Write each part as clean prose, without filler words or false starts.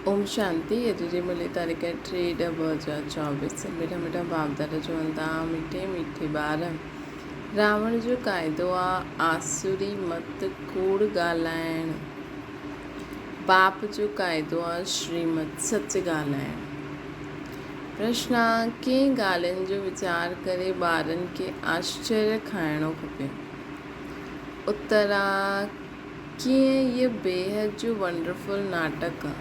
اوم شانتي اڄ جي ملي تاريخ 3/10/2024 مٺا مٺا باپدادا چون ٿا مٺي مٺي ٻار راوڻ جو قاعدو آ آسوري مت ڪوڙ ڳالهائڻ باپ جو قاعدو آ شريمت سچ ڳالهائڻ پرشن آ ڪئين ڳالهين جو ويچار ڪري ٻارن کي آشچريه کائڻو کپي اتر آ ڪيئن هيء بيحد جو ونڊرفل ناٽڪ آ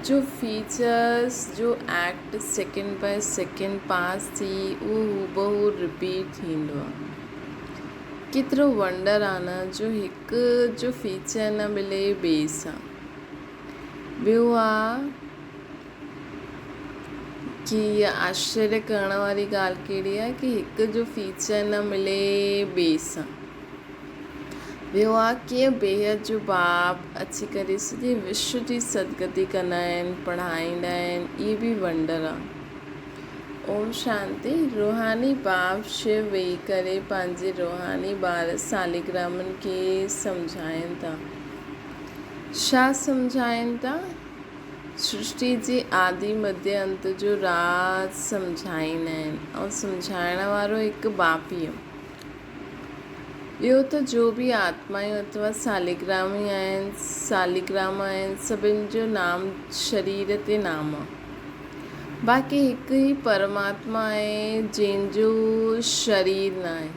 جو فيچرس جو ايڪٽ سيڪنڊ باء سيڪنڊ پاس ٿي اهو هوبهو رپيٽ ٿيندو آ. ڪيترو ونڊر آ نه جو هڪ جو فيچر نه ملي ٻئي سان. ٻيو آ ڪي هيء آشچريه ڪرڻ واري ڳالهه ڪهڙي آ ڪي هڪ جو فيچر نه ملي ٻئي سان. ٻيو آ ڪيئن بيحد جو باپ اچي ڪري سڄي وشو جي سدگتي ڪندا آهن، پڙهائيندا آهن، اهي به ونڊر آ. اوم شانتي، روحاني باپ شو ويهي ڪري پنهنجي روحاني ٻار ساليگرامن کي سمجهائين ٿا. ڇا سمجهائين ٿا؟ سرشٽي جي آدي مڌيه انت جو راز سمجهائيندا آهن ۽ سمجهائڻ وارو هڪ باپ ئي آ. ٻيو ته جو به آتمائون اٿوا ساليگرامي آهن، ساليگرام آهن، سڀن جو نام شرير تي نام آ. باقي هڪ ئي پرماتما آهي جنهن جو شرير ناهي.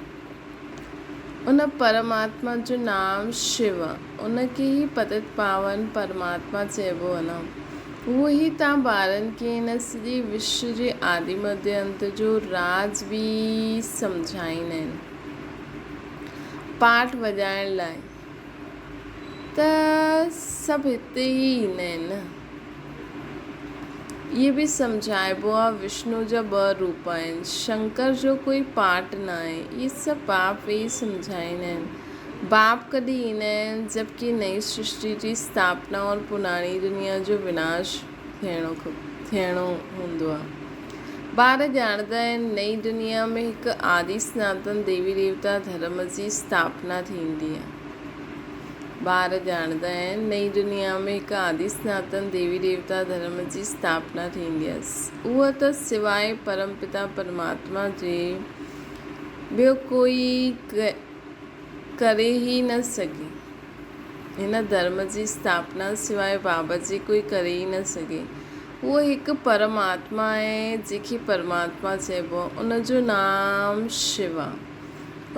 ان پرماتما جو نام شو آ. ان کي ئي پتت پاون پرماتما چئبو آ نه. اهو ئي تان ٻارن کي هن سڄي وشو جي آدي مڌيه انت جو راز به سمجهائيندا آهن. پاٺ وڄائڻ لاء ته سڀ هتي ئي ايندا آهن نه. اهي به سمجهائبو آهي وشنو جا ٻه روپ آهن. شنڪر جو ڪوئي پاٺ نه آهي. اهي سڀ باپ ويهي سمجهائيندا آهن. باپ ڪڏهن ايندا آهن جبڪه نئين سرشٽي جي اسٿاپنا اور پراڻي دنيا جو وناش ٿيڻو هوندو آهي. ٻار ڄاڻندا آهن نئين دنيا ۾ هڪ آدي سناتن ديوي ديوتا ڌرم جي اسٿاپنا ٿيندي آهي. ٻار ڄاڻندا آهن نئين دنيا ۾ هڪ آدي سناتن ديوي ديوتا ڌرم جي اسٿاپنا ٿيندي آهي. اهو ته سواء پرم پتا پرماتما جي ٻيو ڪوئي ڪري ئي نه سگهي. هن ڌرم جي اسٿاپنا سواء بابا جي ڪوئي ڪري ئي نه سگهي. هو هڪ پرم آتما آهي، جنهن کي پرماتما چئبو آهي. ان جو نام شو آهي.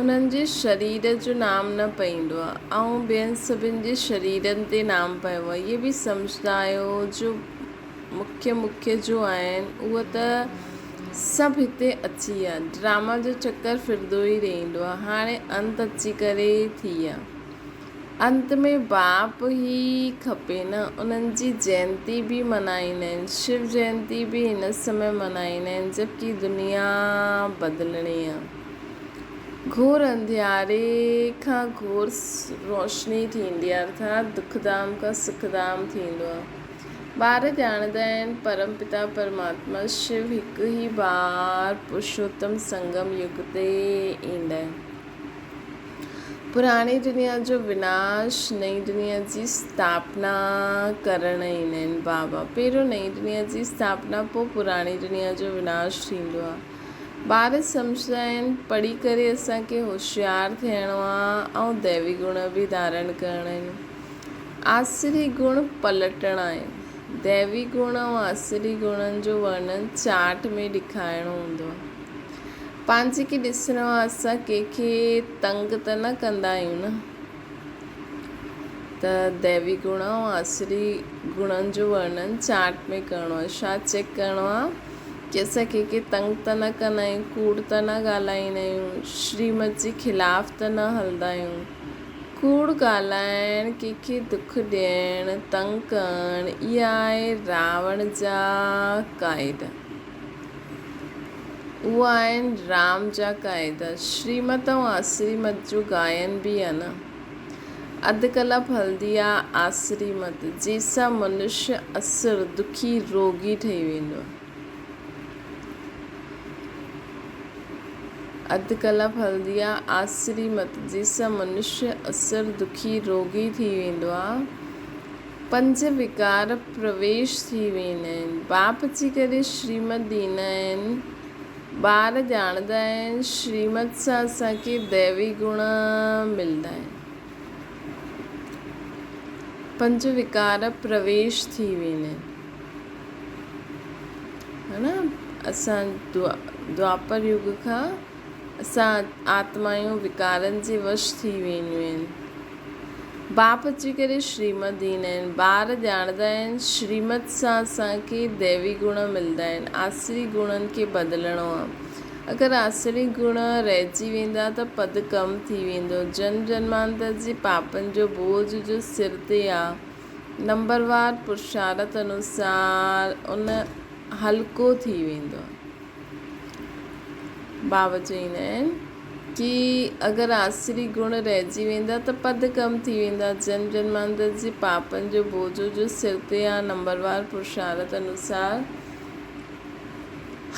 انهن جي شرير جو نام نه پئيندو آهي ۽ ٻين سڀن جي شريرن تي نام پيو آهي. اهي به سمجهندا آهيو جو مکيه مکيه جو آهن اهي ته سڀ هتي اچي ويا. ڊراما جو چڪر ڦرندو ئي رهندو آهي. هاڻي انت اچي ڪري ٿي ويا. انت ۾ باپ ئي کپي نه. انهن جي جينتي به منائيندا آهن. شو جينتي به هن سمي منائيندا آهن جبڪه دنيا بدلڻي آهي. گهور انڌياري کان گهور روشني ٿيندي آهي ارٿات دکڌام کان سکڌام ٿيندو آهي. ٻار ڄاڻندا آهن پرم پتا پرماتما شو هڪ ئي بار پرشوتم سنگم يگ تي ايندا آهن. پراڻي دنيا جو وناش نئين دنيا جي اسٿاپنا ڪرڻ ايندا آهن بابا. پهريون نئين دنيا جي اسٿاپنا پوء پراڻي دنيا جو وناش ٿيندو آهي. ٻار سمجهندا آهن پڙهي ڪري اسان کي هوشيار ٿيڻو آهي ۽ ديوي گڻ به ڌارڻ ڪرڻا آهن. آسري گڻ پلٽڻا آهن. ديوي گڻ ۽ آسري گڻن جو ورڻن چارٽ ۾ ڏيکارڻو هوندو آهي. پنهنجي کي ڏسڻو آهي اسان ڪنهن کي تنگ ته نه ڪندا آهيون نه. ته ديوي گڻ ۽ آسري گڻن جو ورڻن چارٽ ۾ ڪرڻو آهي. ڇا چيڪ ڪرڻو آهي ڪي اسان ڪنهن کي تنگ ته نه ڪندا آهيون، ڪوڙ ته نه ڳالهائيندا آهيون، شريمت جي خلاف ته نه هلندا آهيون. ڪوڙ ڳالهائڻ، ڪنهن کي دک ڏيڻ، تنگ ڪرڻ، اهي آهي راوڻ جا قاعدا. اهي آهن رام جا قاعدا. شريمت ۽ آسريمت جو گائن به آهي نه. اڌ ڪلپ هلندي آهي آسريمت، جنهن سان منشيه اسر، دکي، روڳي ٺهي ويندو آهي. اڌ ڪلپ هلندي آ آسري مت، جنهن سان منشيه اسر، دکي، روڳي ٿي ويندو آ. پنج وڪار پرويش ٿي ويندا آهن. باپ اچي ڪري شريمت ڏيندا آهن. ٻار ڄاڻندا آهن شريمت سان اسان کي ديوي گڻ ملندا آهن. پنج وڪار پرويش ٿي ويندا آهن. ها نه اسان دوآپر يگ کان اسان آتمايون وڪارن جي وش ٿي وينديون آهن. باپ اچي ڪري شريمت ڏيندا آهن. ٻار ڄاڻندا آهن شريمت سان اسان کي ديوي گڻ ملندا آهن. آسري گڻن کي بدلڻو آهي. اگر آسري گڻ رهجي ويندا ته پد ڪم ٿي ويندو. جنم جنمانتر جي پاپن جو بوجهه جو سر تي آ. نمبروار پرشارت انوسار ان هلڪو ٿي ويندو. بابا چئيندا آهن ڪي اگر آسري گڻ رهجي ويندا ته پد ڪم ٿي ويندا. جنم جنمانتر جي پاپن جو بوجهو جو سر تي آ نمبروار پرشارت انوسار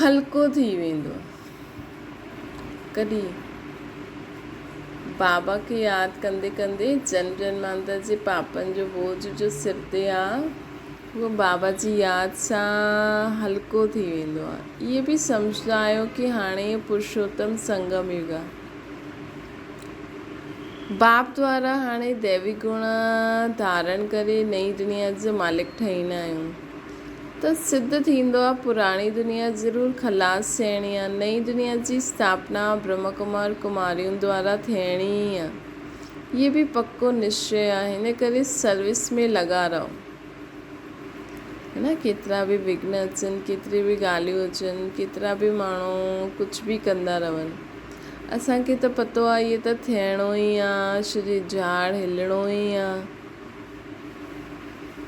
هلڪو ٿي ويندو. ڪڏهن بابا کي ياد ڪندي ڪندي جنم جنمانتر جي پاپن جو بوجهه جو سر تي آ اهو بابا جي ياد سان هلڪو ٿي ويندو آهي. اهي به سمجهندا آهيو ڪي هاڻي پرشوتم سنگم يگ آهي. باپ دوارا هاڻي ديوي گڻ ڌارڻ ڪري نئين دنيا جو مالڪ ٺهيندا آهيون ته سڌ ٿيندو آهي پراڻي دنيا ضرور خلاص ٿيڻي آهي. نئين دنيا جي اسٿاپنا برهما ڪمار ڪماريون دوارا ٿيڻي ئي آهي. اهي به پڪو نشچي آهي. هن ڪري سروس ۾ لڳا رهو. نه ڪيترا به وگهن اچن، ڪيتري به ڳالهيون اچن، ڪيترا به ماڻهو ڪجهه به ڪندا رهن. اسان کي ته پتو آهي اهي ته ٿيڻو ئي آ، سڄي جهاڙ هلڻو ئي آ.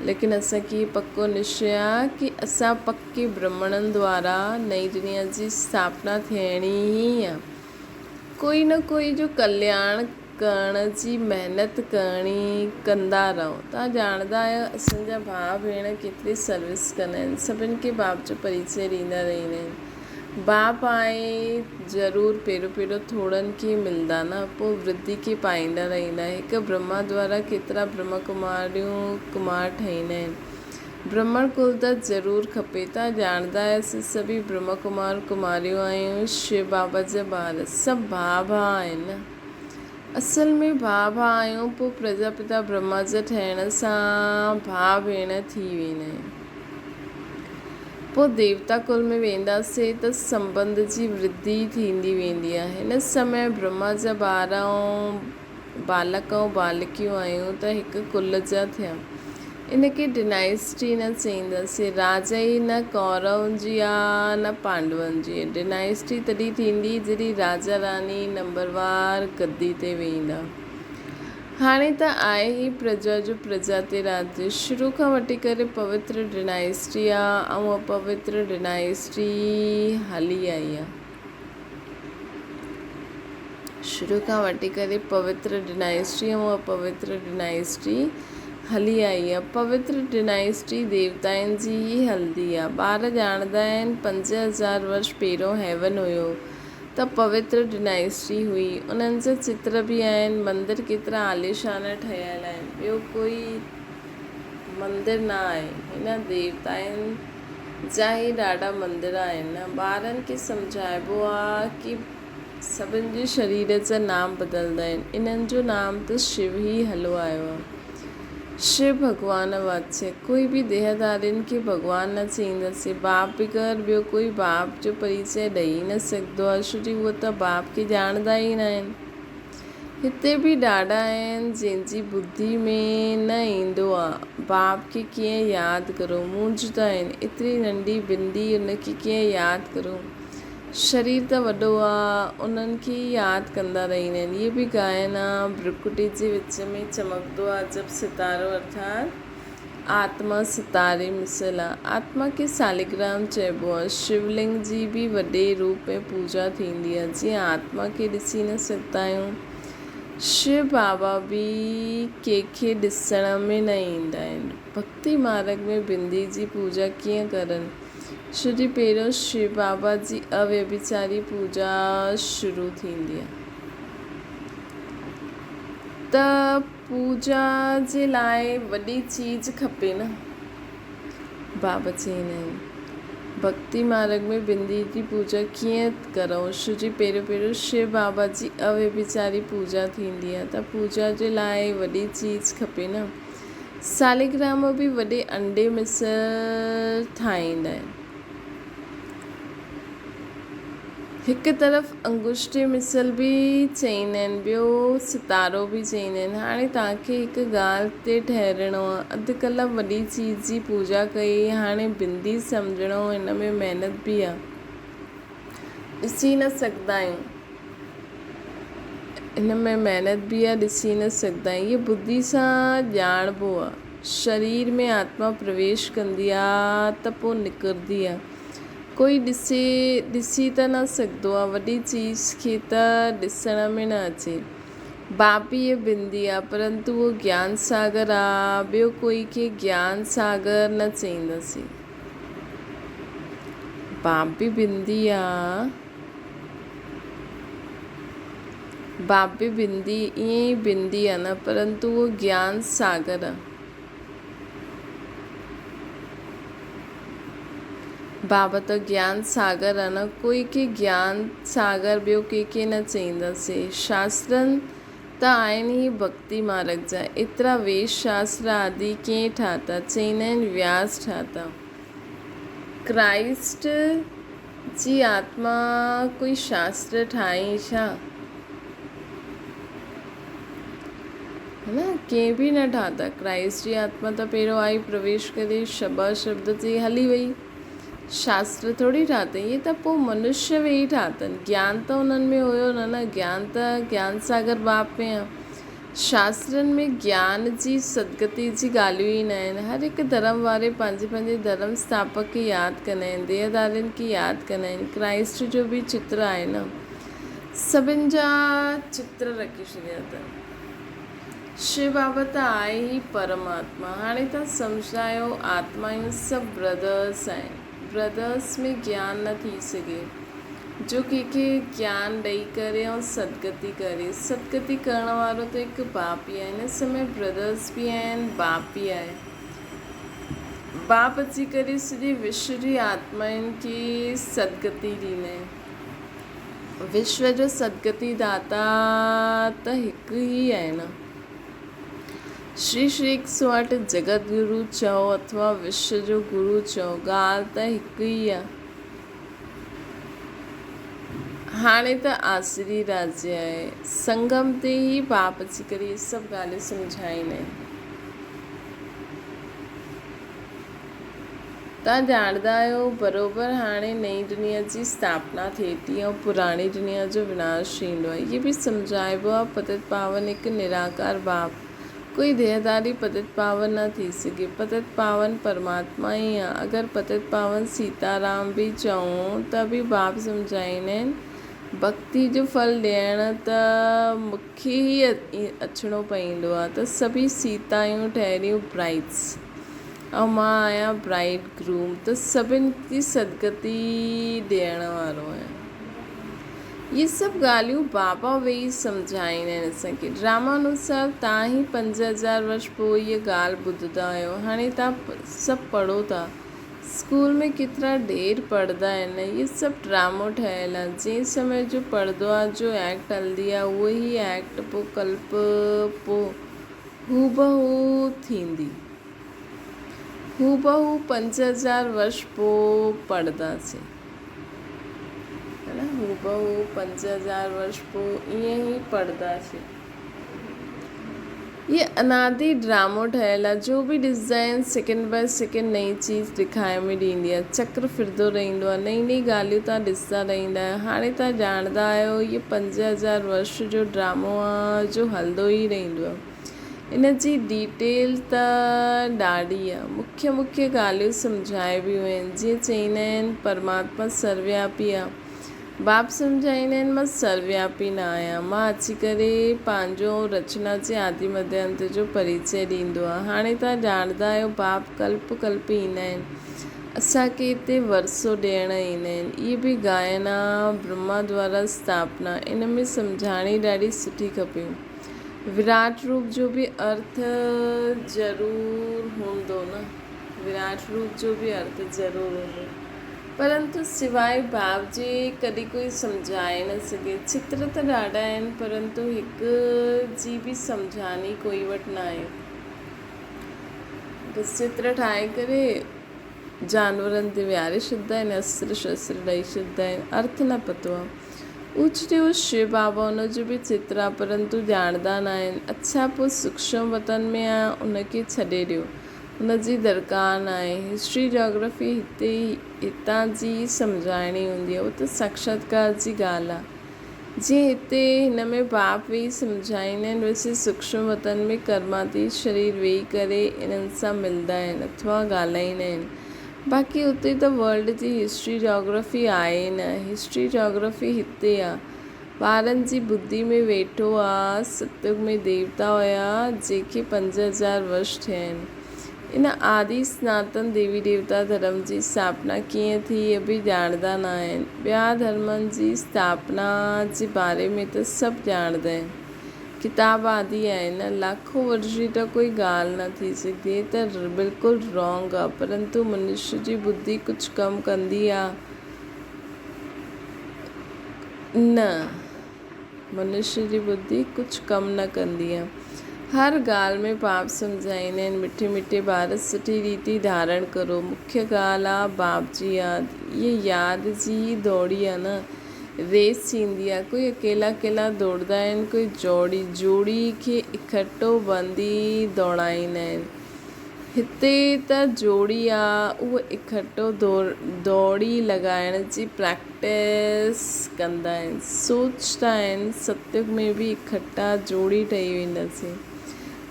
ليڪن اسان کي اهي پڪو نشچي آ ڪي اسان پڪي برهمڻن دوارا نئين دنيا جي اسٿاپنا ٿيڻي ئي آ. ڪوئي نه ڪوئي جو ڪلياڻ ڪرڻ جي محنت ڪرڻي ڪندا رهو. توهان ڄاڻندا آهيو اسان جا ڀاء ڀيڻ ڪيتري سروس ڪندا آهن. سڀن کي باپ جو پريچي ڏيندا رهندا آهن. باپ آهي ضرور پهريون پهريون ٿورن کي ملندا نه پوء ورڌي کي پائيندا رهندا. هڪ برهما دوارا ڪيترا برهما ڪماريون ڪمار ٺهيندا آهن. برهمڻ ڪل ته ضرور کپي. توهان ڄاڻندا آهيو اسين سڀيئي برهما ڪمار ڪماريون آهيون، شو بابا جا ٻار. سڀ ڀاء ڀاء آهن نه. اصل ۾ ڀاء ڀاء آهيون پوء پرجاپتا برهما جا ٺهڻ سان ڀاء ڀيڻ ٿي ويندا آهيون. پوء ديوتا ڪل ۾ وينداسين ته سنٻنڌ جي ورڌي ٿيندي ويندي آهي. هن سمي برهما جا ٻار ۽ بالڪ ۽ بالڪيون آهيون ته هڪ ڪل جا ٿيا. ان کي ڊنائسٽي نه چئينداسين. راڄ ئي نه ڪورون جي آ نه پانڊون جي. ڊنائسٽي تڏهن ٿيندي جڏهن راجا راڻي نمبروار گدي تي ويهندا. هاڻي ته آهي ئي پرجا جو پرجا تي راڄ. شروع کان وٺي ڪري پوتر ڊنائسٽي آ ۽ اپوتر ڊنائسٽي هلي آئي آ. شروع کان وٺي ڪري پوتر ڊنائسٽي ۽ اپوتر ڊنائسٽي هلي آئي آهي. پوتر ڊنائسٽي ديوتائن جي ئي هلندي آهي. ٻار ڄاڻندا آهن 5000 ورش پهريون هيون هيو ته پوتر ڊنائسٽي هئي. انهن جا چتر به آهن. مندر ڪيترا عاليشان ٺهيل آهن. ٻيو ڪوئي مندر نه آهي. هن ديوتائن جا ئي ڏاڍا مندر آهن. ٻارن کي سمجهائبو آ ڪي سڀن جي شرير جا نام بدلدا آهن. انهن جو نام ته شو ئي هلو آيو آ. شو ڀڳوان واچي. ڪوئي به ديهڌارين کي ڀڳوان نه چئينداسين. باپ بغير ٻيو ڪوئي باپ جو پريچئه ڏئي نه سگهندو آ ڇو جي اهي ته باپ کي ڄاڻندا ئي ناهن. هتي به ڏاڍا آهن جن جي ٻڌي ۾ نه ايندو آ. باپ کي ڪيئن ياد ڪرون. مونجهندا آهن. ايتري ننڍي بندي ان کي ڪيئن ياد ڪرون. شرير ته وڏو آ. انهن کي ئي ياد ڪندا رهندا آهن. اهي به ڳائن آ. ڀرڪٽي جي وچ ۾ چمڪندو آ عجب ستارو ارٿات آتما ستاري مثل آ. آتما کي سالگرام چئبو آ. شولنگ جي به وڏي روپ ۾ پوڄا ٿيندي آ. جيئن آتما کي ڏسي نه سگهندا آهيون. شو بابا به ڪنهن کي ڏسڻ ۾ نه ايندا آهن. ڀڳتي مارڳ ۾ بندي جي پوڄا ڪيئن ڪرن؟ ڇو جي پهريون شو بابا جي اويڀچاري پوڄا شروع ٿيندي آ. ته پوڄا جي لاء وڏي چيز کپي نه؟ بابا چئيندا آهن، ڀڳتي مارڳ ۾ بندي جي پوڄا ڪيئن ڪرئون؟ ڇو جي پهريون پهريون شو بابا جي اويڀچاري پوڄا ٿيندي آهي ته پوڄا جي لاء وڏي چيز کپي نه؟ سالگرام به وڏي انڊي مثل ٺاهيندا آهن. هڪ طرف انگشٽي مثل به چئيندا آهن ٻيو ستارو به چئيندا آهن. هاڻي توهان کي هڪ ڳالهه تي ٺهرڻو آهي. اڌ ڪلاڪ وڏي چيز جي پوڄا ڪئي هاڻي بندي سمجهڻو هن ۾ محنت به آهي. ڏسي نه سگهندا آهيون. هن ۾ محنت به آهي ڏسي نه سگهندا آهيون. هيء ٻڌي سان ڄاڻبو آهي. شرير ۾ آتما پرويش ڪندي آهي ته پوء نڪرندي آهي. ڪوئي ڏسي ڏسي ته نه سگهندو آهي. وڏي چيز کي ته ڏسڻ ۾ نه اچي. باپ به هيء بندي آهي پرنتو اهو گيان ساگر آهي. ٻيو ڪوئي کي گيان ساگر نه چئينداسين. باپ به بندي آ. باپ به بندي ائين ئي بندي آ نه پرنتو اهو گيان ساگر آ. بابا ته گيان ساگر آ نه ڪوئي کي گيان ساگر ٻيو ڪنهن کي نه چئينداسين. شاسترن ته آهن ئي ڀڳتي مارڳ جا. ايترا ويد شاستر آدي ڪنهن ٺاتا؟ چئيندا آهن وياس ٺاتا. ڪرائسٽ جي آتما ڪوئي شاستر ٺاهيائين ڇا؟ نه، ڪنهن به نه ٺاتا. ڪرائسٽ جي آتما ته پهريون آئي پرويش ڪري شبا شبد چئي هلي وئي. شاستر ٿوري ٺاتائين، اهي ته پوء منشيه ويهي ٺاتن. گيان ته انهن ۾ هيو نه نه، گيان ته گيان ساگر باپ ۾ آ. شاسترن ۾ گيان جي سدگتي جي ڳالهيون ئي نه آهن. هر هڪ ڌرم واري پنهنجي پنهنجي ڌرم سٿاپڪ کي ياد ڪندا آهن، ديهڌارين کي ياد ڪندا آهن. ڪرائسٽ جو به چتر آهي نه. سڀن جا چتر رکي ڇڏيا اٿن. شو بابا ته آهي ئي پرماتما. هاڻي توهان سمجهندا آهيو آتمائون سڀ برادرس آهن. برادرس ۾ گيان نه ٿي سگهي جو ڪنهن کي گيان ڏئي ڪري ۽ سدگتي ڪري. سدگتي ڪرڻ وارو ته هڪ باپ ئي آهي. هن سمي برادرس به آهن باپ به آهي. باپ اچي ڪري سڄي وشو جي آتمائن کي سدگتي ڏيندا آهن. وشو جو سدگتي داتا ته هڪ ئي آهي نه. شري شري هڪ سو اٺ جڳت گرو چئو اٿوا وشو جو گرو چئو ڳالهه ته هڪ ئي آهي. هاڻي ته آسري راجيه آهي. سنگم تي ئي باپ اچي ڪري اهي سڀ ڳالهيون سمجهائيندا آهن. توهان ڄاڻندا آهيو بروبر هاڻي نئين دنيا جي اسٿاپنا ٿئي ٿي ۽ پراڻي دنيا جو وناش ٿيندو آهي. هي به سمجهائبو آهي پتت پاون هڪ نراڪار باپ ڪوئي ديهداري پتت پاون نه ٿي سگهي. پتت پاون پرماتما ئي آهي. اگر پتت پاون سيتا رام به چئون ته به باپ سمجهائيندا آهن ڀڳتي جو ڦل ڏيڻ ته مونکي ئي اچڻو پوندو آهي ته سڀئي سيتايون ٺهريون برائيڊس. ۽ مان آهيان برائيڊ گروم ته سڀن جي سدگتي ڏيڻ وارو آهيان. اهي سڀ ڳالهيون بابا ويهي سمجهائيندا آهن اسان کي. ڊراما انوسار توهان ئي 5000 ورش پوء اها ڳالهه ٻڌندا آهيو. هاڻي توهان سڀ پڙهو ٿا. اسڪول ۾ ڪيترا ڍير پڙهندا آهن. اهي سڀ ڊرامو ٺهيل آهي. جنهن سمي جو پڙهندو آهي جو ايڪٽ هلندي آهي اهو ئي ايڪٽ پوء ڪلپ پوء هوبهو ٿيندي. هوبهو 5000 ورش پوء پڙهنداسين. ها نه هوبهو 5000 ورش پوء ائين ئي پڙهنداسين. هي انادي ڊرامو ٺهيل آهي جو به ڏسندا آهن سيڪنڊ باء سيڪنڊ نئين چيز ڏکائي ۾ ڏيندي آهي. چڪر ڦرندو رهندو آهي. نئين نئين ڳالهيون توهان ڏسندا رهندا آهيو. هاڻي توهان ڄاڻندا آهيو هي 5000 ورش جو ڊرامو آهي جو هلندو ئي رهندو آهي. ان جي ڊيٽيل ته ڏاڍي آ. مکيه مکيه ڳالهيون سمجهائبيون آهن. جيئن چئيندا آهن پرماتما سروياپي آ. باپ سمجهائيندا آهن مان سروياپي نه آهيان. مان اچي ڪري پنهنجو ۽ رچنا جي آدي مڌيه انت جو پريچئه ڏيندو آهيان. هاڻي توهان ڄاڻندا آهيو باپ ڪلپ ڪلپ ايندا آهن. اسان کي هتي ورثو ڏيڻ ايندا آهن. اهي به ڳائن آ برهما دوارا اسٿاپنا. ان ۾ سمجهاڻي ڏاڍي سٺي کپي. وراٽ روپ جو به ارٿ ضرور هوندو نه؟ وراٽ روپ جو به ارٿ ضرور هوندو. پرنتو سواء ڀاو جي ڪڏهن ڪوئي سمجهائي نه سگهي. چتر ته ڏاڍا آهن پرنتو هڪ جي به سمجهاني ڪوئي وٽ ناهي. بس چتر ٺاهي ڪري جانورن تي ويهاري ڇڏدا آهن، استر شستر ڏئي ڇڏدا آهن، ارٿ نه پتو آهي. اوچتو شو بابا ان جو به چتر آهي پرنتو ڄاڻندا ناهن. اڇا پوء سوڪشم وطن ۾ آهي ان کي ڇڏي ڏيو. ان جي درڪار ناهي. هسٽري جاگرافي هتي ئي هتان جي ئي سمجهائڻي هوندي آهي. اهو ته ساڪشاتڪار جي ڳالهه آهي. جيئن هتي هن ۾ باپ ويهي سمجهائيندا آهن ويسي سوڪشم وطن ۾ ڪرماتيت شرير ويهي ڪري انهن سان ملندا آهن اٿوا ڳالهائيندا آهن. باقي اتي ته ورلڊ جي هسٽري جاگرافي آهي ئي نه. هسٽري جاگرافي هتي آهي. ٻارن جي ٻڌي ۾ ويٺو آ. ستيگ ۾ ديوتا هيا، جنهن کي 5000 ورش ٿيا آهن. ان آدي سناتن ديوي ديوتا ڌرم جي اسٿاپنا ڪيئن ٿي، اهي به ڄاڻندا نه آهن. ٻيا ڌرمن جي اسٿاپنا جي باري ۾ ته سڀ ڄاڻندا آهن. ڪتاب آدي آهن نه. لاکو ورش جي ته ڪوئي ڳالهه نه ٿي سگهندي. هي ته بلڪل رانگ آ. پرنتو منشي جي ٻڌي ڪجهه ڪم ڪندي آ. نه، منشي جي ٻڌي ڪجهه ڪم نه ڪندي آ. هر ڳالهه ۾ پاپ سمجهائيندا آهن. مٺي مٺي ٻار سٺي ريتي ڌارڻ ڪرو. مکيه ڳالهه آ باپ جي ياد. هيء ياد جي ئي دوڙي آ نه. ريس ٿيندي آ. ڪوئي اڪيلا اڪيلا دوڙدا آهن، ڪوئي جوڙي جوڙي کي اڪٺو ٻنڌي دوڙائيندا آهن. هتي ته جوڙي آ، اهو اڪٺو دوڙي لڳائڻ جي پريڪٽس ڪندا آهن. سوچدا آهن ستيگ ۾ به اڪٺا جوڙي ٺهي وينداسين.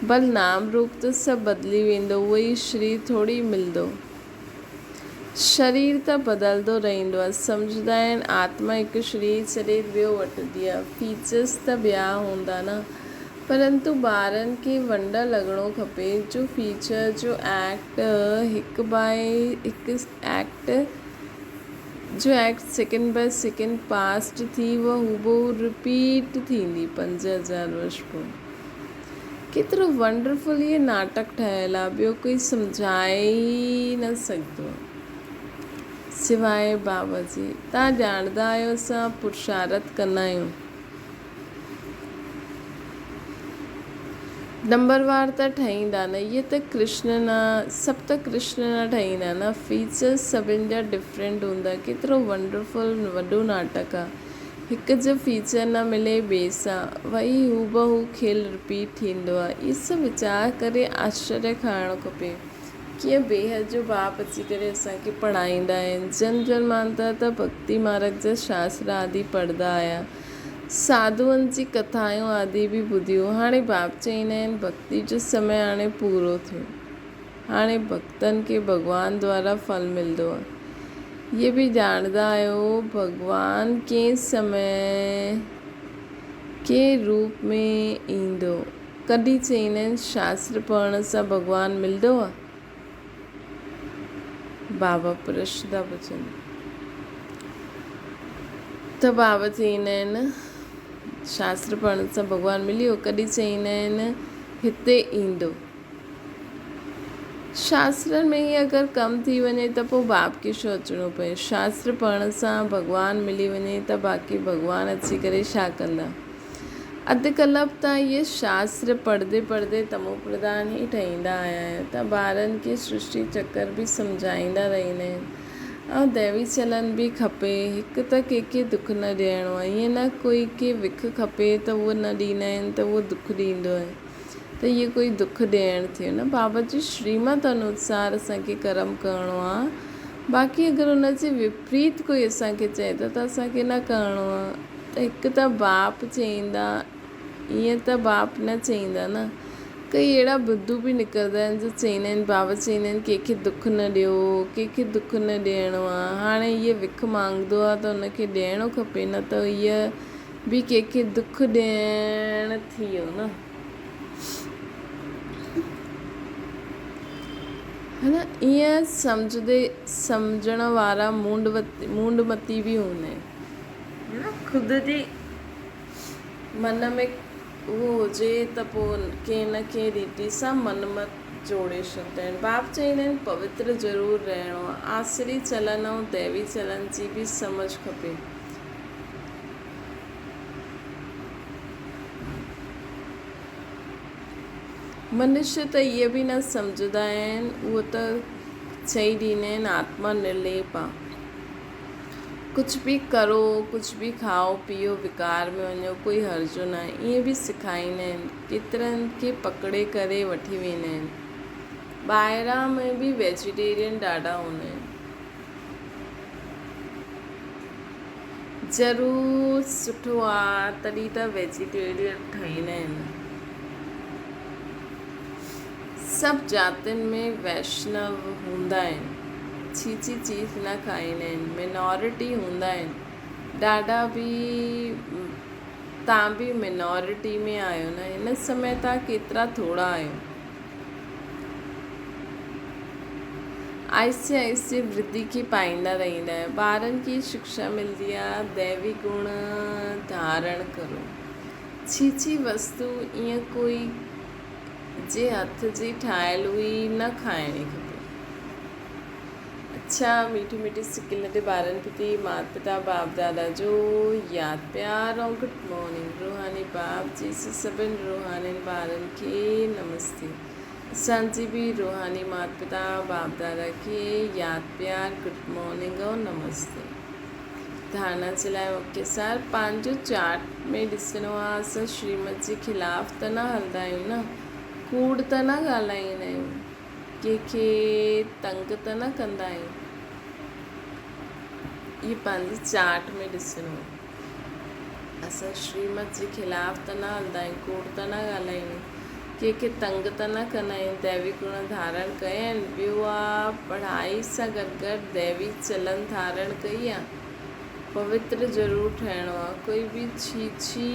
ڀل نام روپ ته سڀ بدلي ويندو، اهو ئي شرير ٿوري ملندو. شرير ته بدلندو رهندو آ. سمجهندا آهن آتما هڪ شرير ڇڏي ٻيو وٺندي آ. فيچرس ته ٻيا هوندا نه. پرنتو ٻارن کي ونڊ لڳڻو کپي جو فيچر جو ايڪٽ هڪ باء هڪ ايڪٽ جو act second by second past ٿي اها هوبهو رپيٽ ٿيندي 5000 ورش پوء. ڪيترو ونڊرفل هي ناٽڪ ٺهيل آ ٻيو ڪوئي سمجهائي ئي نه سگهندو سواء بابا جي. توهان ڄاڻندا آهيو اسان پرشارٿ ڪندا آهيون. نمبروار ته ٺهيندا نه اهي ته ڪرشن نه سڀ ته ڪرشن نه ٺهيندا نه فيچرس سڀن جا ڊفرنٽ هوندا ڪيترو ونڊرفل وڏو ناٽڪ آ هڪ جو فيچر نه ملي ٻئي سان وئي هوبهو کيل رپيٽ ٿيندو آ اهي سڀ ويچار ڪري آشچريه کائڻو کپي ڪيئن بيحد جو باپ اچي ڪري اسان کي پڙهائيندا آهن جنم جنمانتر ته ڀڳتي مارگ جا شاستر آدي پڙهندا آيا ساڌوئن جي ڪٿائون آدي به ٻڌيون. هاڻي باپ چئيندا آهن، ڀڳتي جو سمي هاڻي پورو ٿيو. هاڻي ڀڳتن کي ڀڳوان دوارا ڦل ملندو. اهي به ڄاڻندا آهيو، ڀڳوان ڪنهن سمي ڪنهن روپ ۾ ايندو. ڪڏهن چئيندا آهن، شاستر پڙهڻ سان ڀڳوان ملندو. بابا پرشن ٿا پڇن ته بابا چئيندا آهن شاستر پڙهڻ سان ڀڳوان ملي ويو ڪڏهن چئيندا آهن هتي ايندو شاسترن ۾ ئي اگر ڪم ٿي وڃي ته پوء باپ کي ڇو اچڻو پئي شاستر پڙهڻ سان ڀڳوان ملي وڃي ته باقي ڀڳوان اچي ڪري ڇا ڪندا اڌ ڪلپ تان اهي شاستر پڙهندي پڙهندي تمو پرڌان ئي ٺهيندا آيا آهيون ته ٻارن کي سرشٽي چڪر به سمجهائيندا رهندا آهن ۽ ديوي چلن به کپي هڪ ته ڪنهن کي دک نه ڏيڻو آهي ائين نه ڪوئي کي وک کپي ته اهو نه ڏيندا آهن ته اهو دک ڏيندو آهي ته اهو ڪوئي دک ڏيڻ ٿيو نه بابا جي شريمت انوسار اسان کي ڪرم ڪرڻو آهي باقي اگر ان جي وپريت ڪوئي اسان کي چئي ٿو ته اسان کي نه ڪرڻو آهي. ته هڪ ته باپ چئيندا، ائين ته باپ نه چئيندا نه. ڪئي اهڙا بدو به نڪرندا آهن جو چئيندا آهن بابا چئيندا آهن ڪنهن کي دک نه ڏيو، ڪنهن کي دک نه ڏيڻو آ. هاڻي هيء وک مانگندو آ ته ان کي ڏيڻو کپي نه ته هيء به ڪنهن کي دک ڏيڻ ٿي ويو نه. ها نه ائين سمجهندي سمجهڻ وارا مونڊمتي به هوندا آهن. نه خود جي من ۾ اهو هجي ته پوء ڪنهن نه ڪنهن ريتي سان من مت جوڙي ڇڏيندا آهن. باب چئيندا آهن پوتر ضرور رهڻو آهي. آسري چلن ۽ ديوي چلن جي به سمجهه کپي. منشي ته اهي به نه سمجهندا آهن، اهو ته چئي ڏيندا آهن آتما نرليپ آ. ڪجهه به ڪرو، ڪجهه به کائو پيئو، وڪار ۾ وڃو، ڪوئي هرجو ناهي. ائين به سکائيندا آهن. ڪيترن کي پڪڙي ڪري وٺي ويندا آهن. ٻاهران ۾ به ويجيٽيرين ڏاڍا هوندا آهن. ضرور سٺو آ تڏهن ته ويجيٽيرين ٺهيندا آهن. سڀ جاتين ۾ ويشنو هوندا آهن. ڇيڇي چيز نه کائيندا آهن. مينارٽي هوندا آهن. ڏاڍا به تان به مينارٽي ۾ آهيو نه. هن سمي تان ڪيترا ٿورا آهيو. آهستي آهستي ورڌي کي پائيندا رهندا آهيو. ٻارن کي شڪشا ملندي آهي ديوي گڻ ڌارڻ ڪرو. ڇيڇي وستو ائين ڪوئي جي هٿ جي ٺاهيل هئي نه کائڻي کپي. اڇا ميٺي ميٺي سڪل تي ٻارن پتي مات پتا باپ دادا جو ياد پيار ۽ گڊ مارننگ روحاني باپ جي سي سڀن روحانين ٻارن کي نمستي اسان جي به روحاني مات پتا باپ دادا کي ياد پيار گڊ مارننگ ۽ نمستي. ڌارڻا جي لاء مکيه سار پنهنجو چارٽ ۾ ڏسڻو آ اسان شريمت جي خلاف ته نه هلندا آهيون نه ڪوڙ ته نه ڳالهائيندا آهيون ڪنهن کي تنگ ته نه ڪندا آهيون اهي پنهنجي چارٽ ۾ ڏسڻو آ اسان شريمت جي خلاف ته نه هلندا آهيون ڪوڙ ته نه ڳالهائيندا آهيون ڪنهن کي تنگ ته نه ڪندا آهيون ديوي گڻ ڌارڻ ڪيا آهن ٻيو آ پڙهائي سان گڏ گڏ ديوي چلن ڌارڻ ڪئي آ پوتر ضرور ٺهڻو آ ڪوئي به ڇيڇي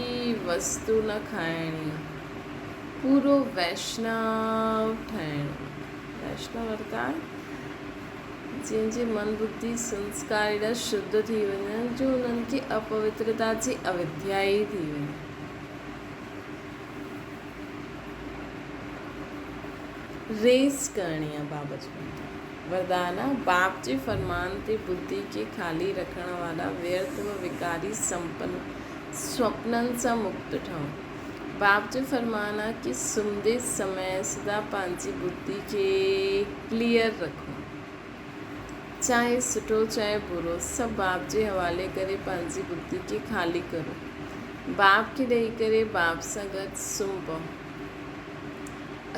وستو نه کائڻي آ پورو ويشنو ٺهڻو آ ويشنو ارٿات جنهن جي من ٻڌي سنسڪار ايڏا شڌ ٿي وڃن جو انهن کي اپوترتا جي اوديا ئي ٿي وڃي. ريس ڪرڻي آ بابا جي مٿان. وردان آ، باپ جي فرمان تي ٻڌي کي خالي رکڻ وارا ويرٿ و وڪاري سمپن سوپنن سان مڪت ٺهو. باپ جو فرمان آ ڪي سمهندي سمي سدا پنهنجي ٻڌي کي ڪليئر رکو. چاهي سٺو چاهي برو سڀ باپ جي حوالي ڪري پنهنجي ٻڌي کي خالي ڪرو. باپ کي ڏئي ڪري باپ سان گڏ سمهه پئو.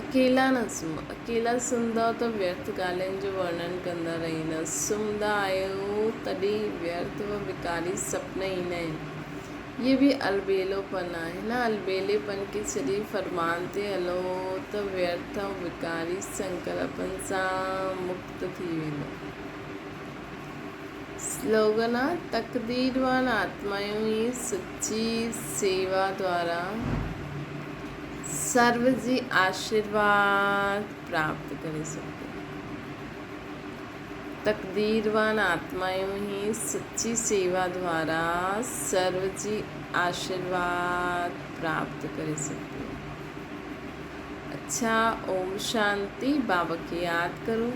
اڪيلا نه سمهو. اڪيلا سمهندؤ ته ويرٿ ڳالهين جو ورڻن ڪندا رهندؤ. سمهندا آهيو تڏهن ويرٿ و وڪاري سپنا ايندا آهن. اهي به البيلو پن آهي. هن البيلي پن کي ڇڏي فرمان تي هلو ته ويرٿ ۽ وڪاري سنڪلپن سان مڪت ٿي ويندؤ. سلوگن آ، تقديروان آتمائون ئي سچي سيوا دوارا سرو جي آشيرواد پراپت ڪري سگهنديون. تقديروان آتمائون ئي سچي سيوا دوارا سرو جي آشيرواد پراپت ڪري سگهنديون. اڇا اوم شانتي بابا کي ياد ڪرو.